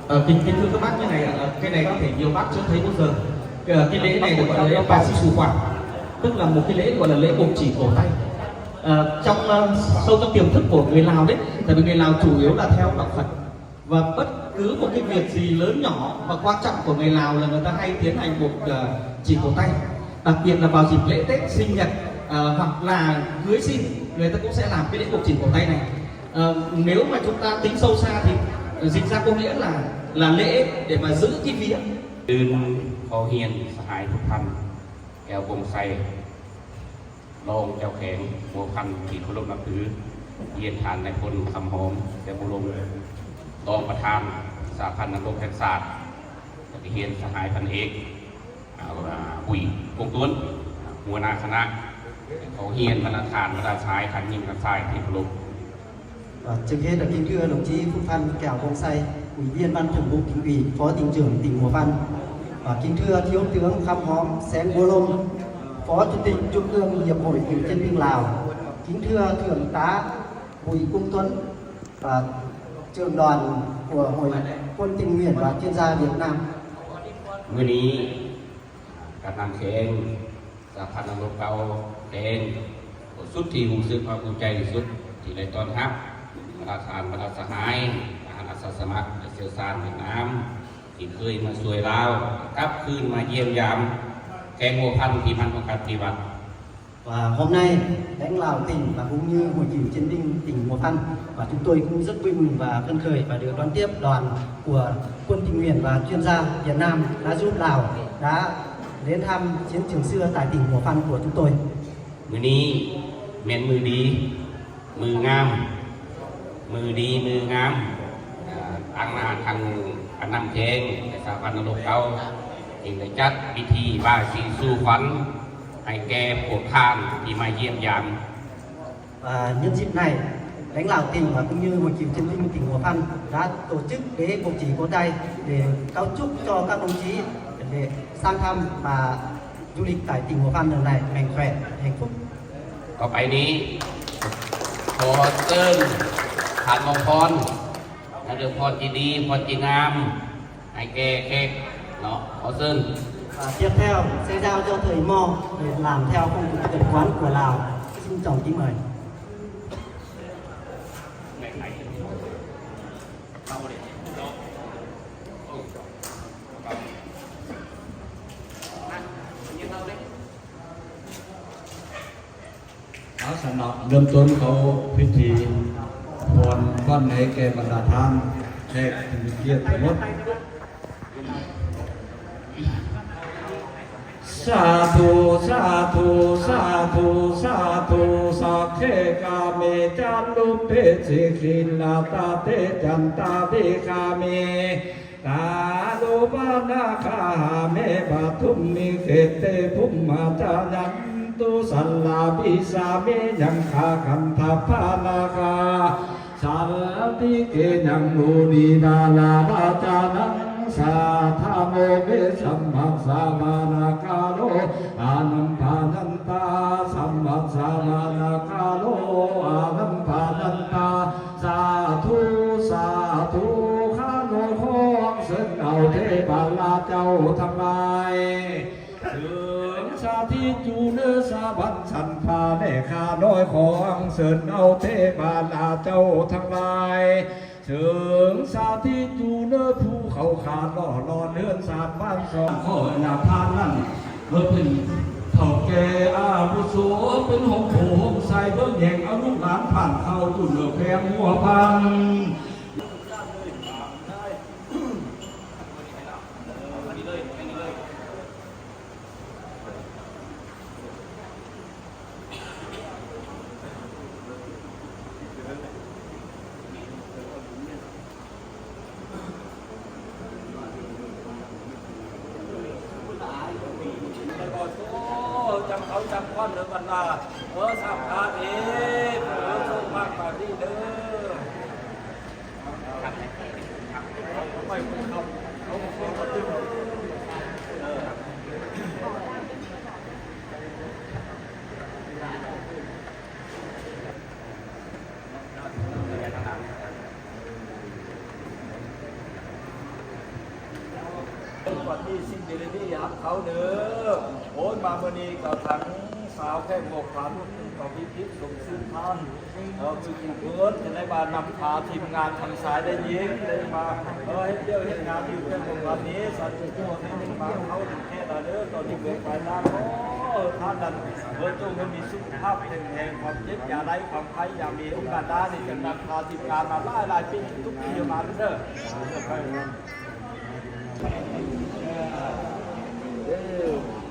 Ờ, kính, kính thưa các bác, như này, ờ, cái này có thể nhiều bác chưa thấy bao giờ. Ờ, cái lễ này được gọi là lễ Bà Di Sù Khoản, tức là một cái lễ gọi là lễ buộc chỉ cổ tay. Ờ, trong, ờ, sâu trong tiềm thức của người Lào đấy, tại vì người Lào chủ yếu là theo đạo Phật. Và bất cứ một cái việc gì lớn nhỏ và quan trọng của người Lào là người ta hay tiến hành buộc, ờ, chỉ cổ tay. Đặc biệt là vào dịp lễ Tết, sinh nhật, ờ, hoặc là cưới xin, người ta cũng sẽ làm cái lễ buộc chỉ cổ tay này. Ờ, nếu mà chúng ta tính sâu xa thì, ờ, dịch ra có nghĩa là, là lễ để mà giữ cái việc. ຕື່ນຂໍຮຽນສະຫາຍ ພຸດພັນ ແກ້ວວົງໄຊ ຮອງເຈົ້າແຂວງຫົວພັນ ທີ່ເຄົາລົບນັບຖື, ຮຽນທ່ານນາຍພົນ ຄຳຫອມ ແສງບຸລົມ ຮອງປະທານສະຫະພັນນັກລົບແຫ່ງຊາດ, ແລະ ຮຽນສະຫາຍພັນເອກ ອາ ຫຸຍ ກົງຕວນ ຫົວໜ້າຄະນະ. ຂໍຮຽນບັນດາທ່ານ ບັນດາສະຫາຍ ທ່ານຍິງ ທ່ານຊາຍທີ່ເຄົາລົບ. Và trước hết là kính thưa đồng chí Phúc Phan Kẻo Bông Say, Ủy viên Ban Thường vụ Tỉnh ủy, Phó Tỉnh trưởng tỉnh Hùa Phan. Và kính thưa Thiếu tướng Khăm Hóm Seng Bua Lôm, Phó Chủ tịch Trung ương Hiệp hội Cựu chiến binh Lào. Kính thưa Thượng tá Bùi Cung Tuấn, và trưởng đoàn của Hội Quân tình nguyện và chuyên gia Việt Nam. ມື້ນີ້ ການນຳແຂງ ສະຫະພັນນັກລົບເກົ່າແຂງ ກໍສຸດທີ່ຮູ້ສຶກພາກພູມໃຈທີ່ສຸດ ທີ່ໄດ້ຕ້ອນຮັບບັນດາທ່ານ ບັນດາສະຫາຍ ທະຫານອາສາສະໝັກ ແລະ ຊ່ຽວຊານຫວຽດນາມ ທີ່ເຄີຍມາຊ່ວຍລາວ ກັບຄືນມາຢ້ຽມຢາມແຂວງຫົວພັນ ທີ່ມັນປະກາດປະຕິວັດ. Và hôm nay, lãnh đạo tỉnh và cũng như Hội cựu chiến binh tỉnh Hùa Phan, và chúng tôi cũng rất vui mừng và phấn khởi và được đón tiếp đoàn của quân tình nguyện và chuyên gia Việt Nam đã giúp Lào, đã đến thăm chiến trường xưa tại tỉnh Hùa Phan của chúng tôi. ມື້ນີ້ແມ່ນມື້ດີ ມື້ງາມ ມື້ດີມື້ງາມ ເອີ່ ຕາງໜ້າທັງການນຳແຂງ ແລະ ສະຫະພັນນັກລົບເກົ່າ ຈຶ່ງໄດ້ຈັດພິທີບາສີສູ່ຂວັນ ໃຫ້ແກ່ພວກທ່ານທີ່ມາຢ້ຽມຢາມ. Và nhân dịp này, lãnh đạo tỉnh và cũng như Hội cựu chiến binh tỉnh Hùa Phan đã tổ chức lễ buộc chỉ cổ tay để cầu chúc cho các đồng chí để sang thăm và du lịch tại tỉnh Hùa Phan lần này mạnh khỏe, hạnh phúc. ຕໍ່ໄປນີ້ ຂໍເຊີນທ່ານມອງພອນ ໃຫ້ເລື່ອງພອນທີ່ດີ ພອນທີ່ງາມ ໃຫ້ແກ່ແຂກເນາະ ຂໍເຊີນ. Và tiếp theo sẽ giao cho thầy Mo để làm theo phong tục tập quán của Lào. Xin trọng kính mời. ເອົາ ສຳລັບເລີ່ມຕົ້ນເຂົ້າພິທີ ພອນ ພອນໃຫ້ແກ່ບັນດາທ່ານແຂກທີ່ມີກຽດທັງໝົດ. ສາທຸ ສາທຸ ສາທຸ ສາທຸ ສັກເຂກາເມ ຈັນລຸເປ ສິຂິລາຕະເຕ ຈັນຕາເດຄາເມ ຕາລຸມານາຄາຫາເມ ປະທຸມມິເກເຕ ພຸມມາຈາຍັນຕຸ ສັນລາພິສາມິ ຍັງຄາຄັນທະພານາຄາ ສັນຕິເກ ຍັງໂມນີນາລາວາຈານັງ ສາທາໂມເມ ສຳມັດສາມານາຄາໂລ ອານັມພານັນຕາ ສຳມັດສາມານາຄາໂລ ອານັມພານັນຕາ ສາທຸ ສາທຸ ຂ້ານ້ອຍຂໍອັນເຊີນເອົາເທບາລາເຈົ້າທັງຫຼາຍ ເຊີງສະຖິດຢູ່ເໜືອສະຫວັນຊັ້ນຟ້າແດ່ ຂ້ານ້ອຍຂໍອັນເຊີນເອົາເທບາລາເຈົ້າທັງຫຼາຍ ເຊີງສະຖິດຢູ່ເໜືອພູເຂົາຂາຫຼໍ່ຫຼອນເຮືອນຊານບ້ານຊ່ອງ ຂໍອະນຸຍາດທ່ານນັ້ນ ເພິ່ນເປັນເຖົ້າແກ່ອາວຸໂສ ເປັນຮົ່ມໂພຮົ່ມໄຊເບິ່ງແຍງເອົາລູກຫຼານຜ່ານເຂົ້າຢູ່ເໜືອແຂວງຫົວພັນ. ໂອ້ ຈຳເຂົາຈຳຄວາມເດີບັດວ່າ ເອີ ສາມພາເອ ເອີ ສົ່ງມາກປາກນີ້ເດີ. ເ ກວ່າທີ່ສິ່ງດີໆຮັບເຂົາເດີ. ໂອ້ຍ ມາມື້ນີ້ກໍທັງສາວແພງບອກຄວາມ ກໍມີພິດສົມຊື່ທ່ານ ເອີ ຄືທີ່ເພິ່ນຈະໄດ້ວ່ານຳພາທີມງານທັງຊາຍ ແລະ ຍິງ ໄດ້ມາ ເອີ ເຮັດວຽກເຮັດງານຢູ່ແພງບອກຄວາມນີ້ ສາທຸໂທດໃຫ້ມາເຂົ້າເຂດເດີ. ຕອນນີ້ເບິ່ງໄປນຳ ໂອ້ ທ່ານນັ້ນ ເອີ ຈົ່ງໃຫ້ມີສຸຂະພາບແຂງແຮງ ຄວາມເຈັບຢ່າໄດ້ ຄວາມໄຂ້ຢ່າມີ. ໂອກາດໜ້ານີ້ຈະນຳພາທີມງານມາຫຼາຍໆປີ ທຸກປີມາເດີ. ເອີ